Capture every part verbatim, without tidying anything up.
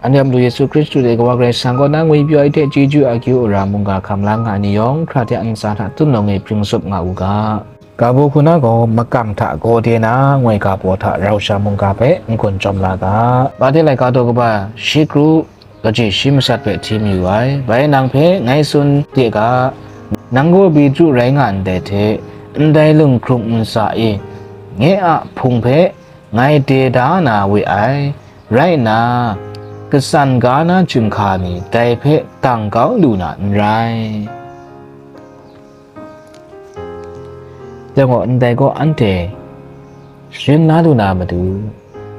Anhte a Madu Yesu Hkristu hte Kawa Karai Kasang kaw na ngwipyaw ai hte chyeju akyu ara mungga hkam la nga ai ni yawng hkra hte a ntsa hta tun lawng e hpring tsup nga u ga. Ga baw hku na gaw makam hta gaw de na ngoi ga baw hta rau sha mungga hpe n-gun chyawm la ga. Mate laika daw kaba shi kru, kaji shi masat hpe hti mayu ai. Bai nang hpe ngai tsun de ga, nang gaw Petru rai nga ndai hte, ndai lunghkrung ntsa e, nye a hpung hpe ngai de da na we ai, rai nna, katsan ga na chyinghka ni dai hpe dang kau lu na n rai. Dai gaw, ndai gaw anhte sharin la lu na matu,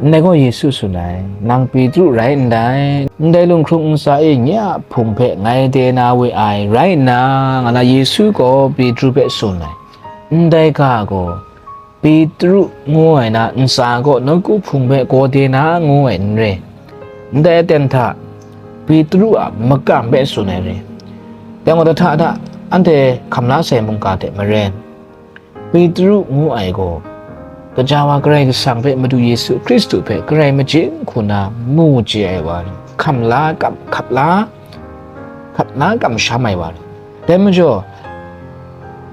ndai gaw Yesu tsun ai, nang Petru rai ndai, ndai lunghkrung ntsa e nye a hpung hpe ngai de na we ai, rai nna, nga na Yesu gaw Petru hpe tsun ai. Ndai ga gaw, Petru ngu ai na ntsa gaw nawku hpung hpe gaw de na ngu ai n re. Ndai aten hta Petru a makam hpe tsun ai re. Dai gaw, dahta hta anhte hkam la sai mungga hte maren, Petru ngu ai gaw, gaja wa Karai Kasang hpe, Madu Yesu Hkristu hpe, Karai majing hku na mu chye ai wa rai, hkam la kam, hkap la, hkap la kamsham ai wa rai. Dai majaw,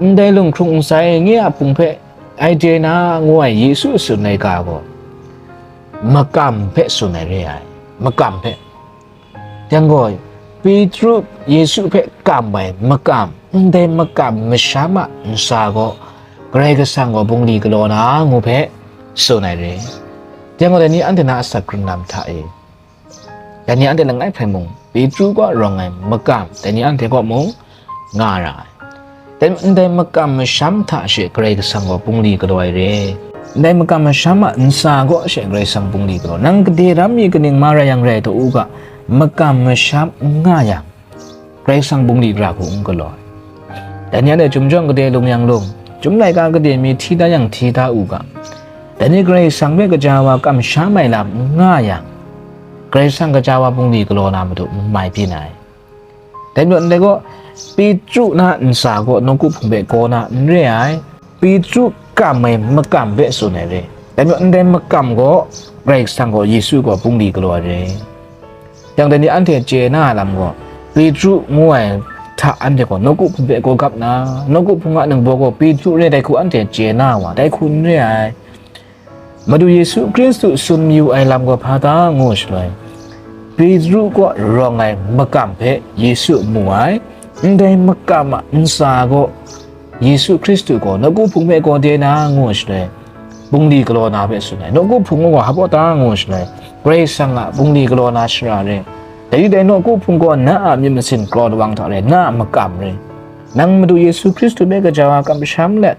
ndai lunghkrung ntsa e nye a hpung hpe ai de na ngu ai Yesu tsun ai ga gaw, makam hpe tsun ai re ai, makam hpe. Dai gaw, Petru Yesu hpe kam ai makam, ndai makam masham a ntsa gaw, Karai Kasang gaw bungli galaw na ngu hpe tsun ai re. Dai gaw, dai ni anhte na asak hkrung lam hta e, dai ni anhte langai hpe mung, Petru kaw rawng ai makam, dai ni anhte kaw mung nga ra ai. Dai, ndai makam masham hta she Karai Kasang gaw bungli galaw ai re. Ndai makam masham a ntsa gaw she Karai Kasang bungli galaw. Nang gade ram mi kaning ma rai yang rai taw u ga, makam masham n nga yang, Karai Kasang bungli gara hku n galaw ai. Dai ni anhte chyum jawng gade lung yang lung, chyum laika gade mi hti da yang hti da u ga, dai ni Karai Kasang hpe gaja wa kamsham ai lam n nga yang, Karai Kasang gaja wa bungli galaw na matu n mai byin ai. Dai majaw ndai gaw, Petru na ntsa gaw nawku hpung hpe gaw na n re ai, Petru kam ai makam hpe tsun ai re. Dai majaw ndai makam gaw, Karai Kasang gaw Yesu gaw bungli galaw ai re. Yang dai ni anhte chye na ai lam gaw, Petru ngu ai hta anhte gaw nawku hpung hpe gaw gap na, nawku hpung a ningbaw gaw Petru re dai hku anhte chye na wa, dai hku n re ai. Madu Yesu Hkristu tsun mayu ai lam gaw hpa ta ngu shaloi, Petru kaw rawng ai makam hpe Yesu mu ai, ndai makam a ntsa gaw Yesu Hkristu gaw nawku hpung hpe gaw de na ngu shaloi, bungli galaw na hpe tsun ai, nawku hpung gaw hpa ta ngu shaloi, Karai Kasang a bungli galaw na shara re. Dai dai nawku hpung gaw na a myit masin kraw lawang hta re, na a makam re. Nang Madu Yesu Hkristu hpe gaja wa kamsham let,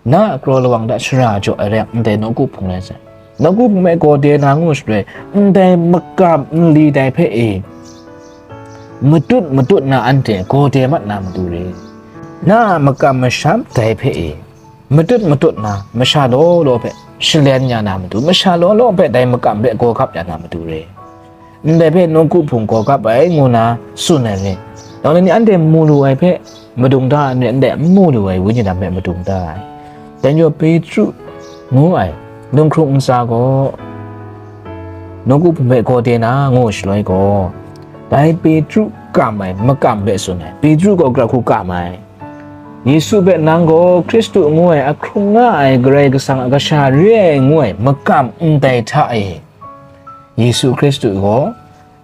na a kraw lawang hta shara jaw ai re, ndai nawku hpung rai sai. Nawku hpung hpe gaw de na ngu shaloi, ndai makam nli dai hpe e, matut matut na anhte gaw de mat na matu re. Na a makam masham dai hpe e, matut matut na masha law law hpe shalen ya na matu, masha law law hpe dai makam hpe gaw gap ya na matu re. Ndai hpe nawku hpung gaw gap ai ngu na tsun ai re. Yawng dai ni anhte mu lu ai hpe madung da ai n re, ndai n mu lu ai wenyi lam hpe madung da ai. Dai majaw Petru ngu ai lunghkrung ntsa gaw nawku hpung hpe gaw de na ngu shaloi gaw, dai Petru kam ai makam hpe tsun ai. Petru gaw gara hku kam ai. Yesu hpe nang gaw Hkristu ngu ai ahkrung nga ai Karai Kasang a kasha re ai ngu ai makam ndai hta e, Yesu Hkristu gaw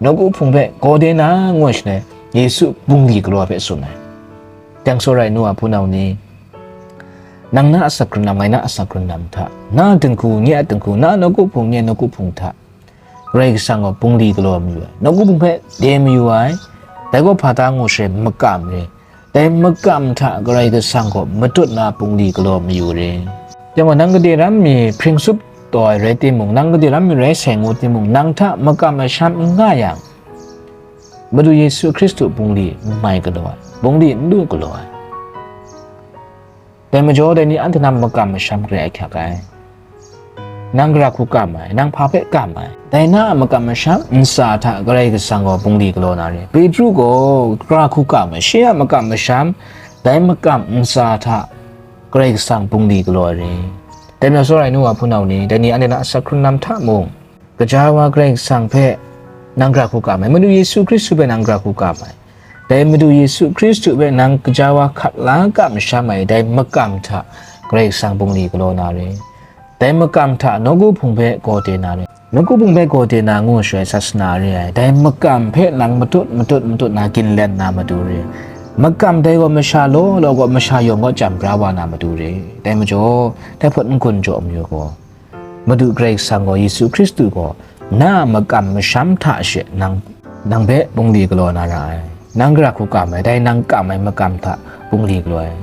nawku hpung hpe gaw de na ngu ai shaloi, Yesu bungli galaw hpe tsun ai. Dang tsawra ai nu a hpunau ni, nang na asak hkrun lam, ngai na asak hkrun lam hta, na a dinghku, nye a dinghku, na nawku hpung, nye nawku hpung hta, Karai Kasang gaw bungli galaw mayu ai, nawku hpung hpe de mayu ai, dai gaw hpa ta ngu shaloi makam re, dai makam hta Karai Kasang gaw matut na bungli galaw mayu re. Dai gaw nang gade ram mi hpring tsup taw ai rai timung, nang gade ram mi rai sai ngu timung, nang hta makam masham n nga yang, Madu Yesu Hkristu bungli n mai galaw ai, bungli n lu galaw ai. Dai majaw dai ni anhte na makam masham grai ahkyak ai. Nang gara hku kam ai, nang hpa hpe kam ai, dai na a makam masham ntsa hta Karai Kasang gaw bungli galaw na re. Petru gaw gara hku kam ai, shi a makam masham, dai makam ntsa hta Karai Kasang bungli galaw ai re. Dai majaw tsawra ai nu wa hpunau ni, dai ni anhte na asak hkrun lam hta mung, gaja wa Karai Kasang hpe Nang gara hku kam ai, Madu Yesu Hkristu hpe nang gara hku kam ai. Dai Madu Yesu Hkristu hpe nang gaja wa hkat la kam sham ai, dai makam hta Karai Kasang bungli galaw na re. Dai makam hta nawku hpung hpe gaw de na re. Nawku hpung hpe gaw de na ngu shaloi sasana re ai. Dai makam hpe nang matut, matut, matut na ginlen na matu re. Makam dai gaw masha law law gaw, masha yawng gaw jam bra wa na matu re. Dai majaw, dai hpawt n-gun jaw mayu gaw, Madu Karai Kasang gaw, Yesu Hkristu gaw, na a makam masham hta she nang, nang hpe bungli galaw na ra ai. Nang gara hku kam ai, dai nang kam ai makam hta bungli galaw ai.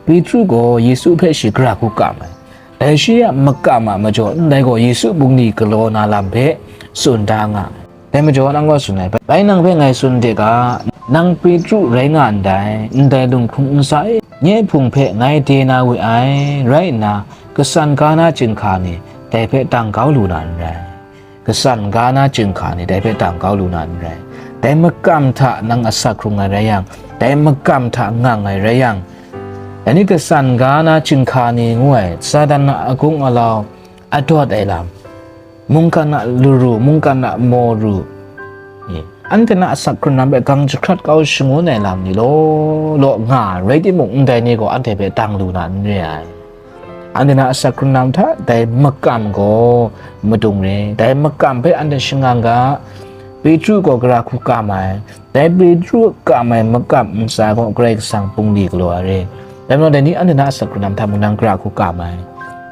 Petru gaw Yesu hpe shi gara hku kam ai. Dai shi a makam a majaw, ndai gaw Yesu bungli galaw na lam hpe tsun da nga ai. Dai majaw nang gaw tsun ai, bai nang hpe ngai tsun de ga, nang Petru rai nga ndai, ndai lunghkrung ntsa e, nye hpung hpe ngai de na we ai, rai nna, kasan ga na chyinghka ni dai hpe dang kau lu na n rai. Kasan ga na chyinghka ni dai hpe dang kau lu na n rai. Dai makam hta nang asak hkrung ai rai yang, dai makam hta ngang ai rai yang, dai ni kasan ga na chyinghka ni ngu ai, Satan a akung alau, adawt ai lam, mungkan a luru, mungkan a moru, e, anhte na asak hkrung lam hpe gang jahkrat kau shangun ai lam ni law law nga ai rai timung, ndai ni gaw anhte hpe dang lu na n re ai. Anhte na asak hkrung lam hta dai makam gaw madung re, dai makam hpe anhte shangang ga, Petru gaw gara hku kam ai, dai Petru a kam ai makam ntsa gaw Karai Kasang bungli galaw ai re. Dai majaw dai ni anhte na asak hkrung lam hta mung nang gara hku kam ai,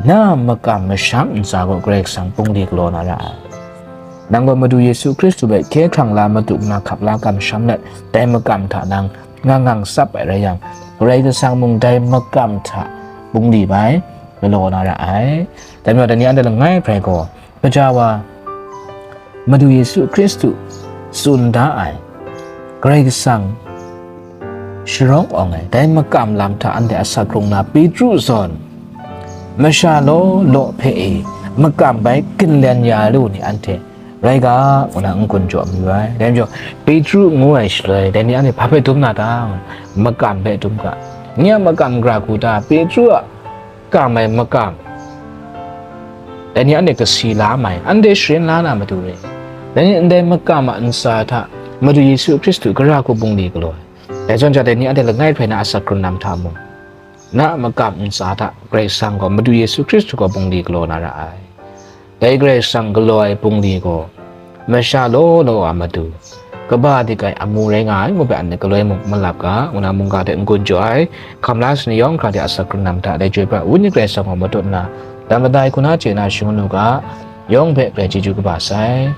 na a makam masham ntsa gaw Karai Kasang bungli galaw na ra ai. Nang gaw Madu Yesu Hkristu hpe hkye hkrang la madu nna hkap la kamsham let, dai makam hta nang nga ngang tsap ai rai yang, Karai Kasang mung dai makam hta bungli bai galaw na ra ai. Dai majaw dai ni anhte langai hprai gaw, gaja wa Madu Yesu Hkristu tsun da ai, Karai Kasang sharawng awng ai, dai makam lam hta anhte asak hkrung na Petru zawn, masha law law hpe e makam bai ginlen ya lu ni anhte rai ga, ngu na n-gun jaw mayu ai. Dai majaw, Petru ngu ai shaloi, dai ni anhte hpa hpe dum na ta? Makam hpe dum ga. Nye a makam gara hku ta? Petru a kam ai makam, dai ni anhte kasi la mai, anhte sharin la na matu re. Dai ni ndai makam a ntsa hta Madu Yesu Hkristu gara hku bungli galaw ai. Dai zawn ja dai ni anhte langai hprai na asak hkrung lam hta mung, na a makam ntsa hta Karai Kasang gaw, Madu Yesu Hkristu gaw bungli galaw na ra ai. Dai Karai Kasang galaw ai bungli gaw, masha law law a matu, kaba dik ai amu rai nga ai ngu hpe anhte galoi mung malap ga, ngu na mungga hte n-gun jaw ai. Hkam la sa ni yawng hkra de asak hkrung lam hta dai Chyoi pra ai Wenyi Karai Kasang gaw matut nna, dan madai hku na chye na shangun u ga, yawng hpe grai chyeju kaba sai.